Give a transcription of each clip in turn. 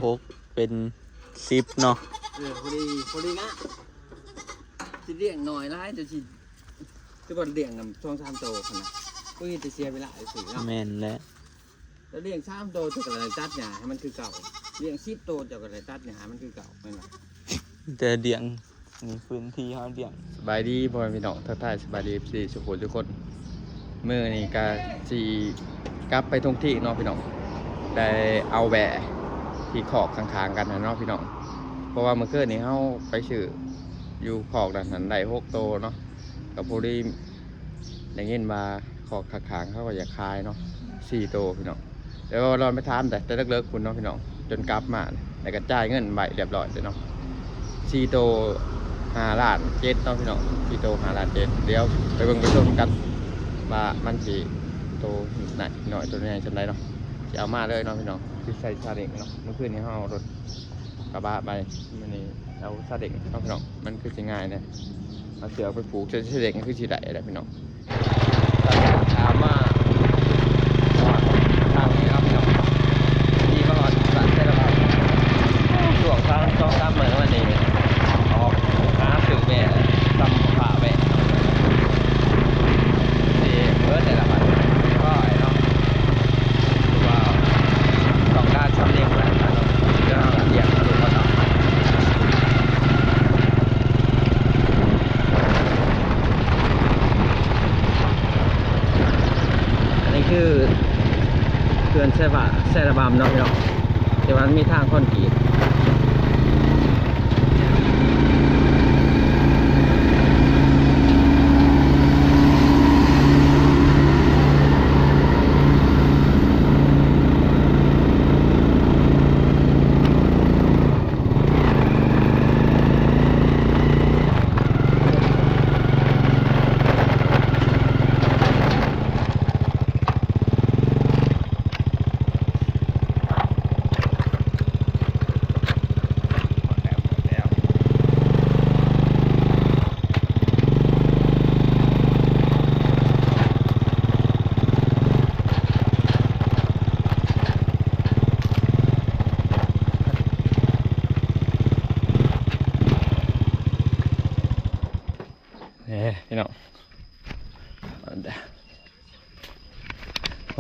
ຫົກເປັນສິບເນາະ. ເອີ ພໍດີ ພໍດີນະ ຊິລ້ຽງໜ້ອຍຫຼາຍ ຈະຊິ ຄືວ່າລ້ຽງນຳສອງສາມໂຕຫັ້ນນະ ອຸ້ຍ ຈະເສຍເວລາຊື່ເນາະ. ແມ່ນແຫຼະ ແລ້ວລ້ຽງສາມໂຕ ເຈົ້າກໍໄດ້ຕັດຫຍ້າໃຫ້ມັນຄືເກົ່າ, ລ້ຽງສິບໂຕ ເຈົ້າກໍໄດ້ຕັດຫຍ້າໃຫ້ມັນຄືເກົ່າ ແມ່ນບໍ່? ແຕ່ລ້ຽງ ນີ້ພື້ນທີ່ເຮົາລ້ຽງ. ສະບາຍດີພໍ່ແມ່ພີ່ນ້ອງ ທັກທາຍສະບາຍດີ ເອັຟຊີ ສູ່ຜູ້ສູ່ຄົນ. ມື້ນີ້ກະຊິກັບໄປທົ່ງທີ່ເນາະພີ່ນ້ອງ, ໄດ້ເອົາແວ່ທີ່ຄອກຂ້າງໆກັນຫັ້ນເນາະພີ່ນ້ອງ. ເພາະວ່າມື້ຄືນນີ້ເຮົາໄປຊື້ຢູ່ຄອກນັ້ນຫັ້ນ ໄດ້ຫົກໂຕເນາະ, ກໍພໍດີໄດ້ຍິນວ່າ ຄອກຂ້າງໆເຂົາກໍຢາກຂາຍເນາະ ສີ່ໂຕພີ່ນ້ອງ. ແຕ່ວ່າລອນໄປຖາມແຕ່ ແຕ່ເລິກໆພຸ້ນເນາະພີ່ນ້ອງ, ຈົນກັບມາ ແລ້ວກໍຈ່າຍເງິນໄວ້ຮຽບຮ້ອຍເລີຍເນາະ, ສີ່ໂຕຫ້າລ້ານເຈັດເນາະພີ່ນ້ອງ, ສີ່ໂຕຫ້າລ້ານເຈັດ. ດຽວໄປເບິ່ງໄປຊົມກັນວ່າມັນຊິໂຕນ້ອຍໂຕໃຫຍ່ສ່ຳໃດເນາະ, ຊິເອົາມາເລີຍເນາະພີ່ນ້ອງ. ຊິໃສ່ຊາເລັງເນາະ, ມື້ຄືນນີ້ເຮົາເອົາລົດ ກະບະໄປ, ມື້ນີ້ເອົາຊາເລັງເນາະພີ່ນ້ອງ, ມັນຄືຊິງ່າຍແດ່. ເອົາເຊືອກໄປຜູກໃສ່ຊາເລັງ ຄືຊິໄດ້ແຫຼະພີ່ນ້ອງ. ຖາມວ່າທາງນີ້ເນາະພີ່ນ້ອງ, ຂີ່ມາຮອດບ້ານໄຊລະວັນ. ໂອ້ ຊ່ວງສອງສາມມື້ມານີ້ ອອກຫາຊື້ແມ່ນຳພາແມ່ ຊິເບິດແລ້ວລະບາດນີ້ ພໍແລ້ວເນາະ. ຄືວ່າຕ້ອງການຊາເລັງແຫຼະເນາະ, ຈະເອົາລະອຽດເອົາລົງກ່ອນເນາະ. ອັນນີ້ຄືເຂື່ອນໄຊວະ ໄຊລະບຳເນາະພີ່ນ້ອງ, ແຕ່ວ່າມັນມີທາງຄອນກຣີດ. ເອີ ພີ່ນ້ອງ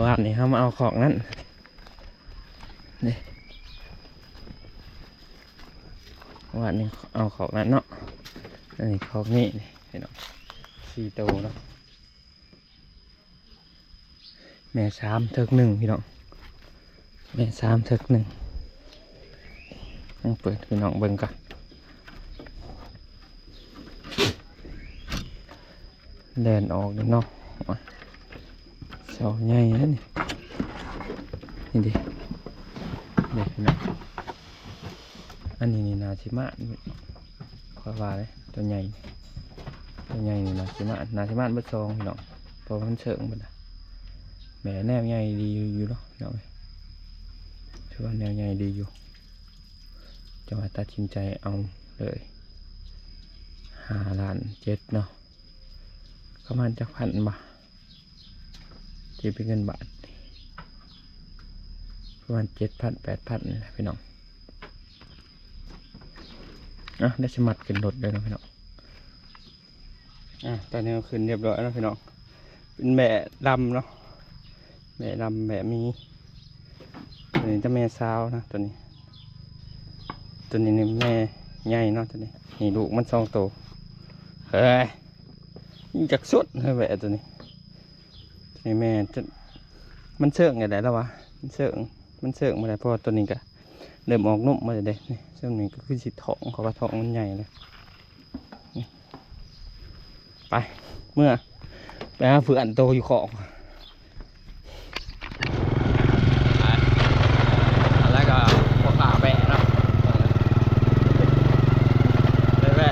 ວານນີ້ເຮົາມາເອົາຄອກນັ້ນ ນີ້ ວານນີ້ເອົາຄອກນັ້ນເນາະ, ອັນນີ້ຄອກນີ້ ນີ້ພີ່ນ້ອງ ສີ່ໂຕເນາະ. ແມ່ສາມເຖິກໜຶ່ງພີ່ນ້ອງ, ແມ່ສາມເຖິກໜຶ່ງ. ເປີດໃຫ້ພີ່ນ້ອງເບິ່ງກ່ອນ, ແລ່ນອອກເນາະ. ເສົາໃຫຍ່ເດ້ນີ້ ນີ້ເດ້ ນີ້ພີ່ນ້ອງ. ອັນນີ້ນີ້ໜ້າຊິມານ ຂ້ອຍວ່າເດ້ ຕົວໃຫຍ່ ຕົວໃຫຍ່ນີ້ໜ້າຊິມານ ໜ້າຊິມານເບິດສອງພີ່ນ້ອງ, ເພາະວ່າມັນເຊີງເບິດນະ. ແມ່ແນວໃຫຍ່ດີຢູ່ເນາະພີ່ນ້ອງເອີຍ, ຖືວ່າແນວໃຫຍ່ດີຢູ່, ຈັ່ງວ່າຕັດສິນໃຈເອົາເລີຍ. ຫ້າລ້ານເຈັດເນາະ, ປະມານຈັກພັນບໍ? ທີ່ເປັນເງິນບາດ ປະມານເຈັດພັນ ແປດພັນນີ້ແຫຼະພີ່ນ້ອງ. ອ່ະ ໄດ້ສະມັດຂຶ້ນລົດແລ້ວເນາະພີ່ນ້ອງ. ອ່ະ ຕອນນີ້ເຮົາຂຶ້ນຮຽບຮ້ອຍແລ້ວພີ່ນ້ອງ, ເປັນແມ່ລຳເນາະ, ແມ່ລຳແມ່ມີ. ຕົວນີ້ຈະແມ່ສາວນະ ຕົວນີ້, ຕົວນີ້ນີ້ແມ່ໃຫຍ່ເນາະ ຕົວນີ້. ນີ້ລູກມັນສອງໂຕ. ເຮີ້ຍ ຍັງຈັກສົດເຮີ້ຍແມ່ຕົວນີ້. ນີ້ແມ່ຈະ ມັນເຊີງແລ້ວລະວ່າ ມັນເຊີງ ມັນເຊີງບໍ່ໄດ້ ເພາະວ່າຕົວນີ້ກະເລີ່ມອອກນົມມາແລ້ວເດ້. ນີ້ ຊ່ວງນີ້ກໍຄືຊິທ້ອງ ເພາະວ່າທ້ອງມັນໃຫຍ່ແລ້ວ. ນີ້ ໄປ ເມືອ ໄປຫາເພື່ອນໂຕຢູ່ຄອກ. ແລ້ວກໍພໍ່ຄ້າແວະເນາະ ໄດ້ແວະ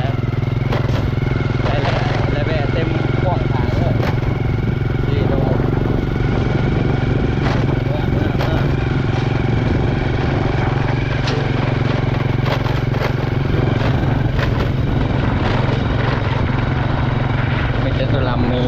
ໄດ້ແວະ ໄດ້ແວະເຕັມຂວ້າງທາງເລີຍ. ນີ້ໂຕ ເມືອ ເມືອ ເມືອ ມີແຕ່ຕົວລຳນີ້.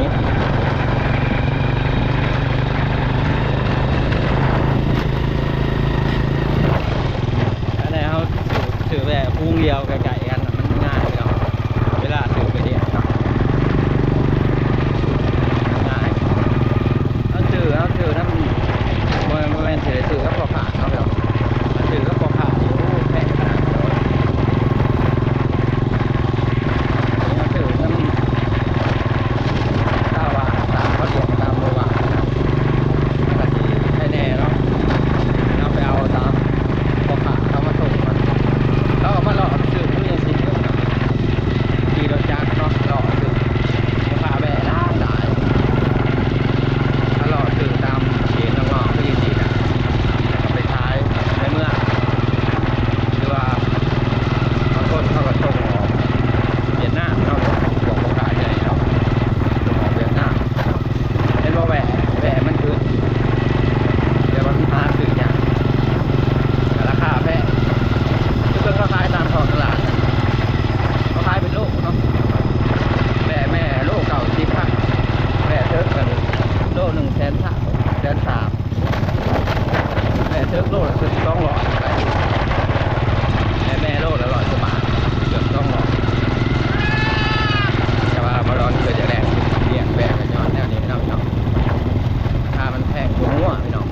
ນສາມ ແມ່ເຖິກໂລລະສອງຮ້ອຍ ແມ່ໂລລະຮ້ອຍກວ່າບາດ ເກືອບສອງຮ້ອຍ. ແຕ່ວ່າບໍ່ລອນເກີດຈາກແລງລ້ຽງແບກກໍຍ້ອນແນວນີ້ເນາະ ເນາະ ລາຄາມັນແພງກວ່າງົວພີ່ນ້ອງ.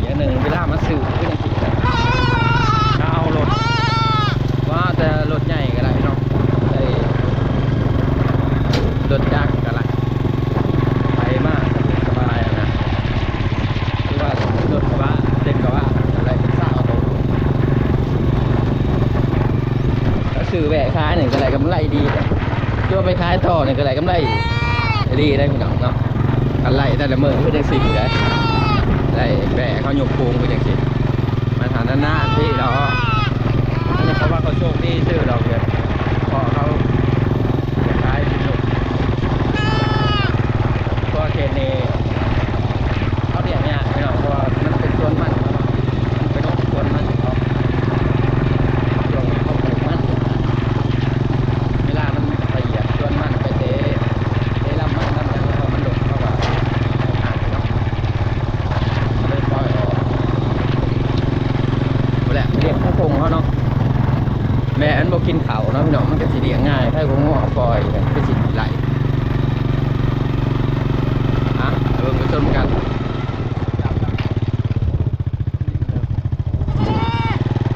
ຢ່າງໜຶ່ງເວລາມາຊື້ຄືຈັ່ງຊີ້ ຖ້າເອົາລົດ ວ່າແຕ່ລົດໃຫຍ່ກໍໄດ້ເນາະ ໄດ້ລົດຈັກກໍໄດ້ ໄປມາສະດວກສະບາຍຫັ້ນນະ ຄືວ່າລົດກະບະ ເຕັມກະບະກໍໄດ້ເປັນຊາວໂຕ ແລ້ວຊື້ແວະຂາຍນີ້ກໍໄດ້ກຳໄລດີ ຫຼືວ່າໄປຂາຍຕໍ່ນີ້ກໍໄດ້ກຳໄລດີເດ້ພີ່ນ້ອງເນາະ. ຄັນໄລ່ແຕ່ລະມື້ຄືຈັ່ງຊີ້ເດ້ ໄດ້ແບກເຂົາຍົກໂຄງຄືຈັ່ງຊີ້ ມັນຫານານໆທີດອກ. ອັນນີ້ເຂົາວ່າເຂົາໂຊກດີຊື່ດອກເດ້ ເພາະເຂົາຂາຍເປັນໂລ ເພາະວ່າເຂດນີ້ເຂົາລ້ຽງຍາກພີ່ນ້ອງ ເພາະວ່າມັນເປັນສວນມັນ ມັນເປັນສວນມັນເນາະ ຊ່ວງນີ້ເຂົາປູກມັນ ເວລາມັນໄປຢຽບສວນມັນ ໄປເຕະ ເຕະລຳມັນລຳຫຍັງ ແລ້ວມັນດົກ ເຂົາກໍເອົາຂາຍເນາະ ກໍເລີຍປ່ອຍອອກ. ພຸ້ນແຫຼະ ລ້ຽງຂອງເຮົາເນາະ ແມ່ມັນບໍ່ກິນເຂົ້າເນາະພີ່ນ້ອງ ມັນກໍຊິລ້ຽງງ່າຍ ໃຜບໍ່ງົວປ່ອຍກໍຊິໄລ່. ອ່ະ ເບິ່ງໄປຊົມກັນ.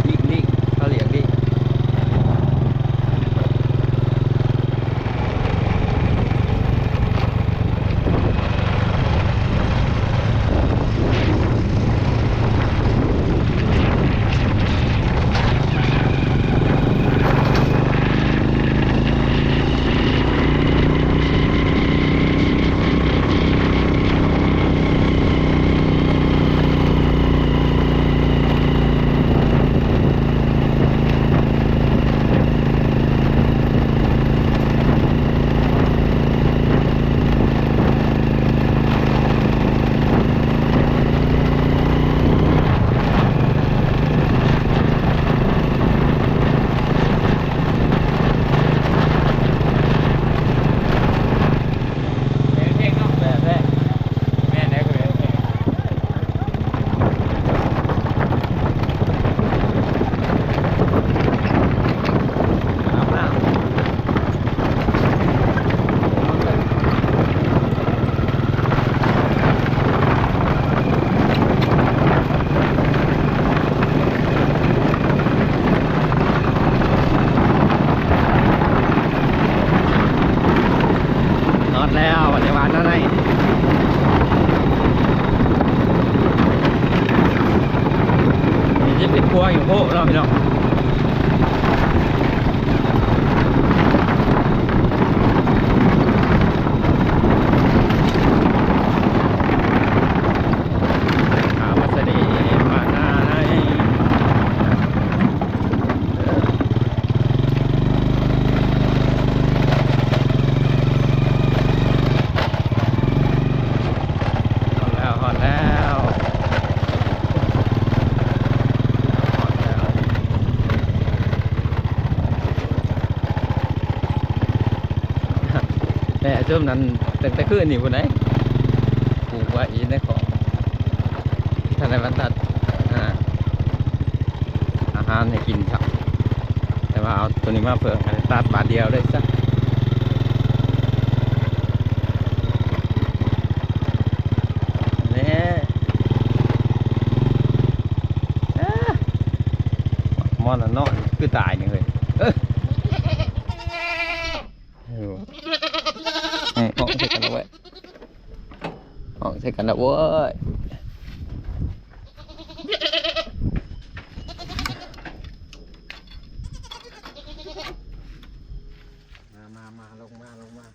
ລີກ ລີກ ເຂົາລ້ຽງລີກ. ຮອດແລ້ວ ວັດເດວານນະໄນ ນີ້ຈະເປັນຄົວຢູ່ໂພເນາະພີ່ນ້ອງ. ຮອດແລ້ວ ຮອດແລ້ວ ຮອດແລ້ວ. ແມ່ຈຸ້ມນັ້ນຕັ້ງແຕ່ຄືນນີ້ພຸ້ນໃດ ປູກໄວ້ຢູ່ໃນຄອກ ທັນໄດ້ມາຕັດ ອ່າ ອາຫານໃຫ້ກິນຊະ ແຕ່ວ່າເອົາໂຕນີ້ມາເພີ່ມ ຕັດບາດດຽວເລີຍຊະ ແນ່. ມອນນອນຄືຕາຍນີ້ເຮີ້ຍ ເອີ ເອີ ຮ້ອງໃສ່ກັນແລ້ວເວີ້ຍ ຮ້ອງໃສ່ກັນແລ້ວເວີ້ຍ. ມາ ມາ ມາ ລົງມາ ລົງມາ.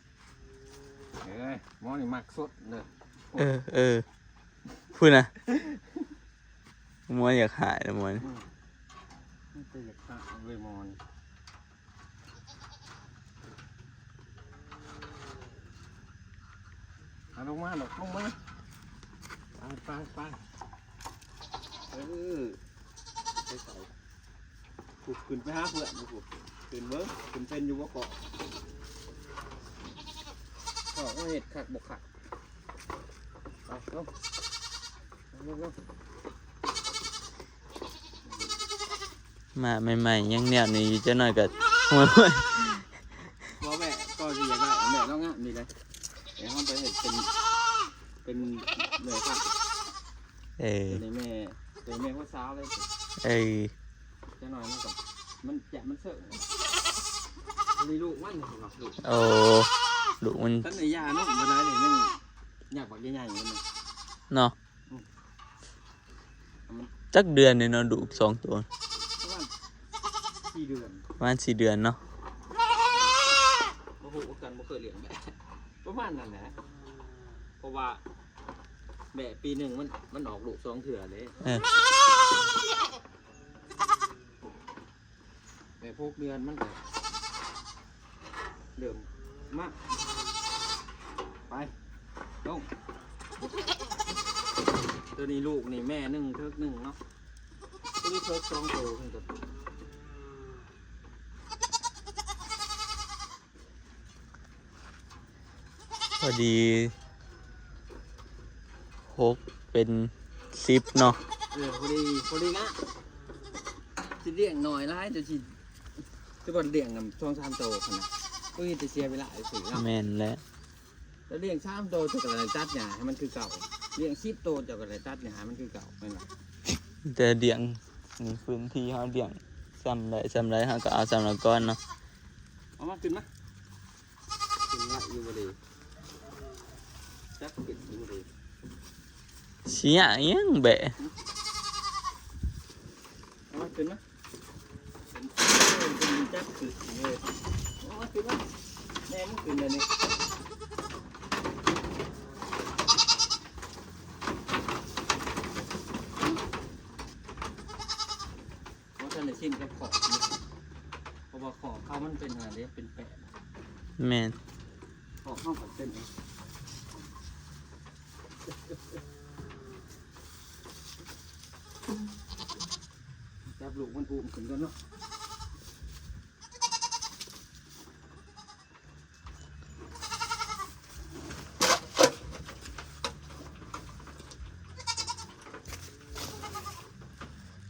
ເອີຍ ໝໍນີ້ມັກສົດເດີ. ເອີ ເອີ ພຸ້ນນະ ໝໍຢາກຫາຍແລ້ວໝໍນີ້. ອືມ ມັນກໍຢາກຫາຍເວີ້ຍໝໍນີ້. ເອົາລົງມາລູກ ລົງມາ. ໄປ ໄປ ໄປ. ເອີ ໄປໃສ? ພຸ້ນ ຂຶ້ນໄປຫາເພື່ອນພຸ້ນ. ຂຶ້ນເບິ່ງ ຂຶ້ນເປັນຢູ່ບໍ່ເກາະ? ເກາະວ່າເຮັດຄັກບໍ່ຄັກ. ເ ເອົາ ເອົາ ເອົາ ເອົາ ມາໃໝ່ໆ ຍັງແນວນີ້ຢູ່ ຈັກໜ້ອຍກໍ ໂອ້ຍ ບໍ່ແມ່ ກໍຊິຢາກໄດ້ແມ່ເນາະ ງາມດີເດ້ ໃຫ້ເຮົາໄປເຮັດເປັນ ເປັນແມ່ພັນ ເອີ ໂຕນີ້ແມ່ ໂຕແມ່ຫົວສາວເລີຍ ເອີ ຈັກໜ້ອຍມັນກໍ ມັນຈະ ມັນເສີງ ອັນນີ້ລູກມັນ ເຫັນບໍ່ ລູກ ໂອ້ ລູກມັນ ຄັນໄດ້ຢາເນາະ ບໍ່ໄດ້ເລີຍ ຍັງ ຢາກບັກໃຫຍ່ໆ ມັນນະ ເນາະ ອືມ ມັນ ຈັກເດືອນນີ້ເນາະ ລູກສອງໂຕ ປະມານສີ່ເດືອນ ປະມານສີ່ເດືອນເນາະ ບໍ່ຮູ້ຄືກັນ ບໍ່ເຄີຍລ້ຽງແບະ ປະມານນັ້ນແຫຼະ ເພາະວ່າແບະປີໜຶ່ງມັນ ມັນອອກລູກສອງເທື່ອເດ້ ເອີ ແບບຫົກເດືອນມັນກໍເລີ່ມມາ ໄປ ລົງ ໂຕນີ້ລູກນີ້ແມ່ໜຶ່ງເຖິກໜຶ່ງເນາະ ໂຕນີ້ເຖິກສອງໂຕເພິ່ນກໍ ພໍດີຫົກເປັນສິບເນາະ ເອີ ພໍດີ ພໍດີງາມ ຊິລ້ຽງໜ້ອຍຫຼາຍ ຈະຊິ ຊິບໍ່ລ້ຽງນຳສອງສາມໂຕຫັ້ນນະ ເອີ ຈະເສຍເວລາຊື່ເນາະ ແມ່ນແຫຼະ ແລ້ວລ້ຽງສາມໂຕ ເຈົ້າກໍໄດ້ຕັດຫຍ້າໃຫ້ມັນຄືເກົ່າ ລ້ຽງສິບໂຕ ເຈົ້າກໍໄດ້ຕັດຫຍ້າໃຫ້ມັນຄືເກົ່າ ແມ່ນບໍ່ ແຕ່ລ້ຽງ ນີ້ພື້ນທີ່ເຮົາລ້ຽງສ່ຳໃດສ່ຳໃດ ເຮົາກໍເອົາສ່ຳນັ້ນກ່ອນເນາະ ເອົາມາ ຂຶ້ນມາ. ຂຶ້ນມາຢູ່ບໍ່ດີ ຈັກຂຶ້ນຢູ່ບໍ່ດີ ຊິຍາກຫຍັງແບະ ເອົາມາ ຂຶ້ນມາ ເປັນ ເປັນຈັກຂຶ້ນເລີຍ ເອົາມາ ຂຶ້ນມາ ແມ່ນຂຶ້ນແລ້ວນີ້ ບໍ່ທັນໄດ້ຊິນກັບຂອກ ເພາະວ່າຂອກເຂົາມັນເປັນອັນນັ້ນເດ້ ເປັນແປ້ນ ແມ່ນ ຂອກເຮົາກໍເປັນ ຈັບລູກມັນອຸ້ມຂຶ້ນກ່ອນເນາະ.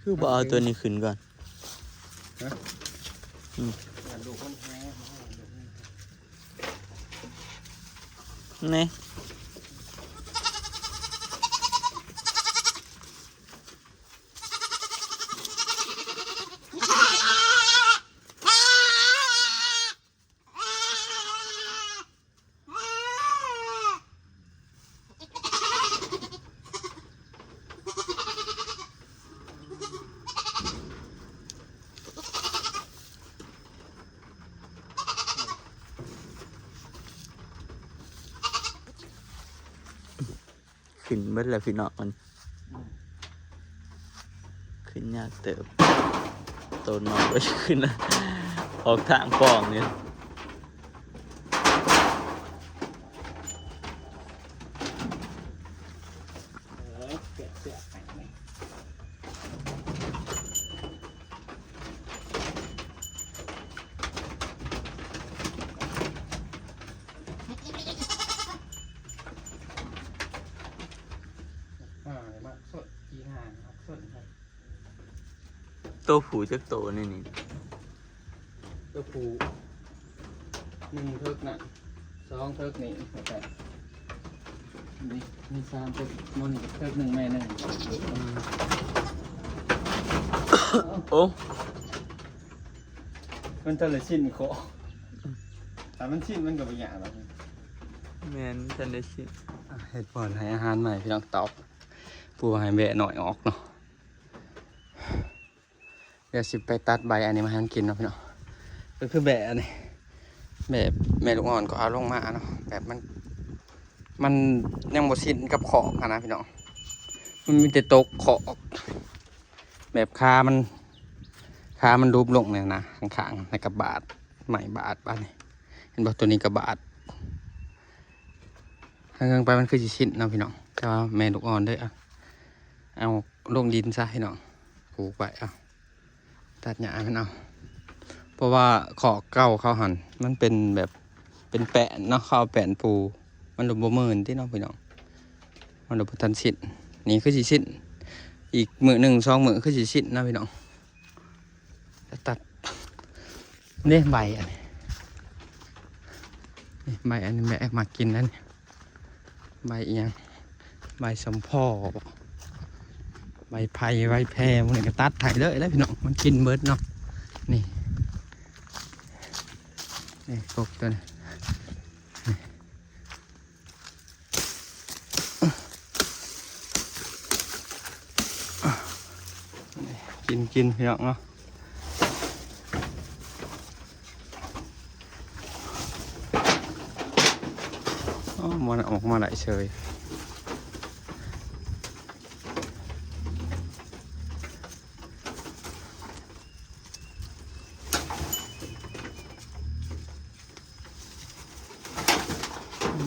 ຄືບໍ່ເອົາຕົວນີ້ຂຶ້ນກ່ອນ? ຮະ? ອືມ ຢ້ານລູກມັນແຮງ ນີ້. ຂຶ້ນເບິດແລ້ວພີ່ນ້ອງ ມັນ ອືມ ຂຶ້ນຍາກເຕີບ ໂຕນ້ອຍກໍຂຶ້ນ ອອກທາງປ່ອງນີ້. ໂຕຜູ້ຈັກໂຕໃນນີ້? ໂຕຜູ້ໜຶ່ງເທິກນັ້ນ ສອງເທິກນີ້ ແລ້ວກະນີ້ ມີສາມເທິກ ມັນເທິກໜຶ່ງແມ່ໜຶ່ງ. ໂອ້ ມັນທັນໄດ້ຊິ້ນເຄາະ ຖ້າມັນຊິ້ນມັນກໍບໍ່ຍາກດອກ. ແມ່ນ ທັນໄດ້ຊິ້ນ. ອ່ະ ເຮັດບ່ອນໃຫ້ອາຫານໃໝ່ ພີ່ນ້ອງ ຕອກ ປູໃຫ້ແບະນ້ອຍອອກເນາະ. ດຽວຊິໄປຕັດໃບອັນນີ້ມາໃຫ້ມັນກິນເນາະພີ່ນ້ອງ. ກໍຄືແບະອັນນີ້ ແບະແມ່ລູກອ່ອນກໍເອົາລົງມາເນາະ ແບບມັນ ມັນຍັງບໍ່ຊິນກັບຂອກຫັ້ນນະພີ່ນ້ອງ ມັນມີແຕ່ຕົກຂອກ ແບບຂາມັນ ຂາມັນຫຼຸບລົງນີ້ນະ ຂ້າງໆ ແລ້ວກໍບາດ ໄມ້ບາດ ບາດນີ້ ເຫັນບໍ່ ຕົວນີ້ກໍບາດ. ເບິ່ງໄປມັນຄືຊິຊິນເນາະພີ່ນ້ອງ ແຕ່ວ່າແມ່ລູກອ່ອນເດີ້ ເອົາລົງດິນຊະພີ່ນ້ອງ ປູກໄວ້ ເອົາ ຕັດຫຍ້າໃຫ້ມັນເອົາ ເພາະວ່າຂອກເກົ່າເຂົາຫັ້ນ ມັນເປັນແບບ ເປັນແປ້ນເນາະ ເຂົາເອົາແປ້ນປູ ມັນບໍ່ມື່ນຕິເນາະພີ່ນ້ອງ. ມັນບໍ່ທັນສິ້ນ ນີ້ຄືຊິສິ້ນ ອີກມື້ໜຶ່ງສອງມື້ຄືຊິສິ້ນເນາະພີ່ນ້ອງ. ຕັດ ນີ້ໃບອັນນີ້ ນີ້ໃບອັນນີ້ ແມ່ມັກກິນນັ້ນ ໃບອີ່ຫຍັງ ໃບສົມພໍບໍ ໃບໄຜ່ ໃບແພ ໝູ່ນີ້ກໍຕັດໃຫ້ເລີຍແຫຼະພີ່ນ້ອງ ມັນກິນເບິດເນາະ. ນີ້ ນີ້ກົກຕົວນີ້ ກິນ ກິນ ພີ່ນ້ອງເນາະ. ອໍ ມັນອອກມາໄດ້ເສີຍ.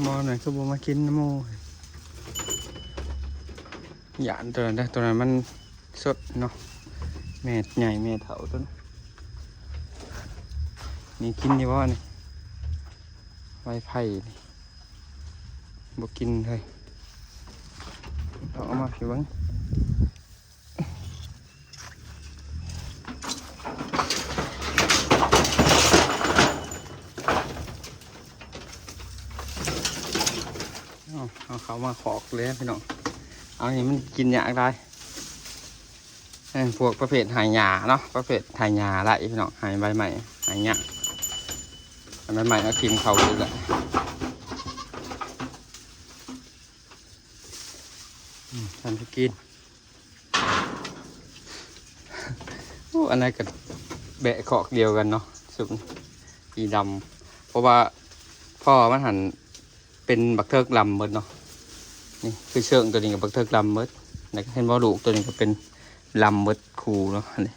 ໝໍ້ນັ້ນຄືບໍ່ມາກິນນຳໝູ່ ຢ້ານຕົວນັ້ນເດ້ ຕົວນັ້ນມັນສົດເນາະ ແມ່ໃຫຍ່ແມ່ເຖົ້າຕົວນັ້ນ. ນີ້ກິນຢູ່ບໍ່ນີ້ ໄວໄຟນີ້ ບໍ່ກິນເລີຍ ເອົາມາໃຫ້ເບິ່ງ. ເອົາ ເອົາເຂົ້າມາຄອກເລີຍພີ່ນ້ອງ ເອົານີ້ມັນກິນຍາກຫຼາຍ. ເອີ ພວກປະເພດໄຮ່ຫຍ້າເນາະ ປະເພດໄຮ່ຫຍ້າໄດ້ພີ່ນ້ອງ ໄຮ່ໃບໄມ້ ໄຮ່ຫຍ້າ ໃບໄມ້ເອົາຖິ້ມເຂົ້າອີກລະ ອືມ ທຳກິນ. ໂອ້ ອັນນັ້ນກໍແບະຄອກດຽວກັນເນາະ ຊຸມອີ່ດຳ ເພາະວ່າພໍ່ມັນຫັ້ນເປັນບັກເທີກລຳເບິດເນາະ. ນີ້ຄືເຊີງຕົວນີ້ກໍບັກເທີກລຳເບິດ ແລ້ວກໍເຫັນບໍ່ ລູກຕົວນີ້ກໍເປັນລຳເບິດຄູ່ເນາະ. ນີ້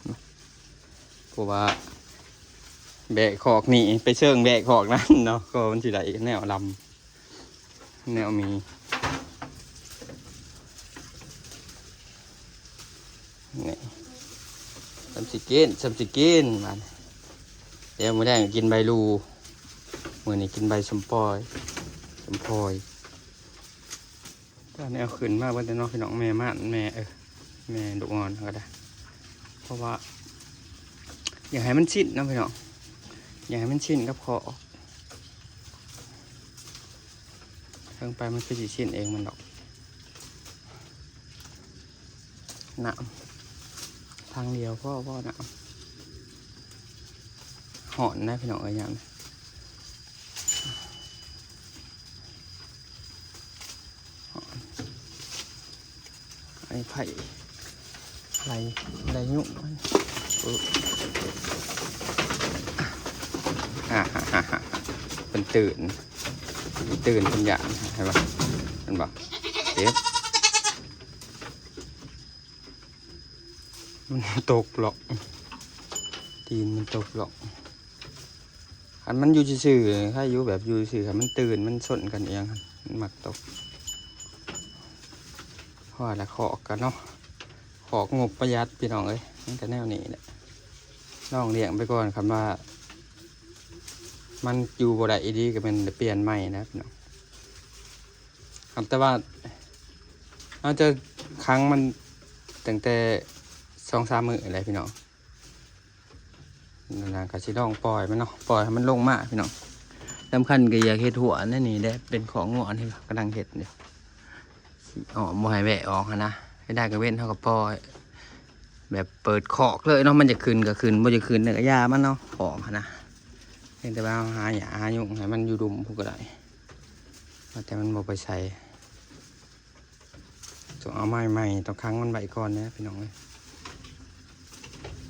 ເພາະວ່າແບະຄອກນີ້ໄປເຊີງແບະຄອກນັ້ນເນາະ ກໍມັນຊິໄດ້ແນວລຳ ແນວມີ ນີ້ ຊ່ຳຊິກິນ ຊ່ຳຊິກິນ ບາດນີ້ ດຽວມື້ແລງກິນໃບລູ ມື້ນີ້ກິນໃບສົມປອຍ ສົມພອຍ. ຕອນນີ້ເອົາຂຶ້ນມາເບິດແລ້ວເນາະພີ່ນ້ອງ ແມ່ມ່ານ ແມ່ ເອີ ແມ່ລູກອ່ອນກໍໄດ້ ເພາະວ່າຢາກໃຫ້ມັນຊິ້ນເນາະພີ່ນ້ອງ ຢາກໃຫ້ມັນຊິ້ນກັບຄອກ. ເທິງໄປມັນຄືຊິຊິ້ນເອງມັນດອກ. ນ້ຳທາງດຽວພໍ ພໍນ້ຳ ຮ້ອນນະພີ່ນ້ອງເອີຍ ຍາມນີ້ ໄອ້ໄຜ່ໄລ່ ໄລ່ຍຸງມັນ ເອີ ເພິ່ນຕື່ນ ເພິ່ນຕື່ນ ເພິ່ນຢ້ານ ເຫັນບໍ່ ເຫັນບໍ່ ເຈັບ ມັນຕົກຫຼອກ ຕີນມັນຕົກຫຼອກ. ຄັນມັນຢູ່ຊື່ໆ ໃຫ້ຢູ່ແບບຢູ່ຊື່ ຄັນມັນຕື່ນ ມັນຊົນກັນອີ່ຫຍັງ ມັນມັກຕົກ. ວ່າລະຄອກກັນເນາະ ຄອກງົບປະຢັດພີ່ນ້ອງເອີຍ ມັນກໍແນວນີ້ແຫຼະ ລອງລ້ຽງໄປກ່ອນ ຄັນວ່າມັນຢູ່ບໍ່ໄດ້ອີ່ຫຼີ ກໍແມ່ນໄດ້ປ່ຽນໃໝ່ນະພີ່ນ້ອງ. ຄັນແຕ່ວ່າເຮົາຈະຂັງມັນຕັ້ງແຕ່ສອງສາມມື້ແຫຼະພີ່ນ້ອງ. ນັ້ນນະ ກໍຊິລອງປ່ອຍມັນເນາະ ປ່ອຍໃຫ້ມັນລົງມາພີ່ນ້ອງ. ສຳຄັນກໍຢາກເຮັດຮົ້ວໃນນີ້ແຫຼະ ເປັນຄອກງົວນີ້ ກຳລັງເຮັດຢູ່ ຊິອ້ອມບໍ່ໃຫ້ແວະອອກຫັ້ນນະ. ເວລາກາງເວັນເຮົາກໍປ່ອຍແບບເປີດຄອກເລີຍເນາະ ມັນຢາກຂຶ້ນກໍຂຶ້ນ ບໍ່ຢາກຂຶ້ນກໍຢ່າມັນເນາະ ອອກຫັ້ນນະ. ພຽງແຕ່ວ່າເຮົາຫາຫຍ້າຫາຍຸງໃຫ້ມັນຢູ່ລຸ່ມພຸ້ນກໍໄດ້ ວ່າແຕ່ມັນບໍ່ໄປໃສ. ຕ້ອງເອົາໄມ້ໃໝ່ ຕ້ອງຂັງມັນໄວ້ກ່ອນເດີພີ່ນ້ອງເອີຍ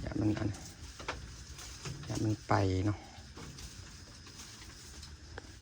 ຢ່າມັນອັນ ຢ່າມັນໄປເນາະ.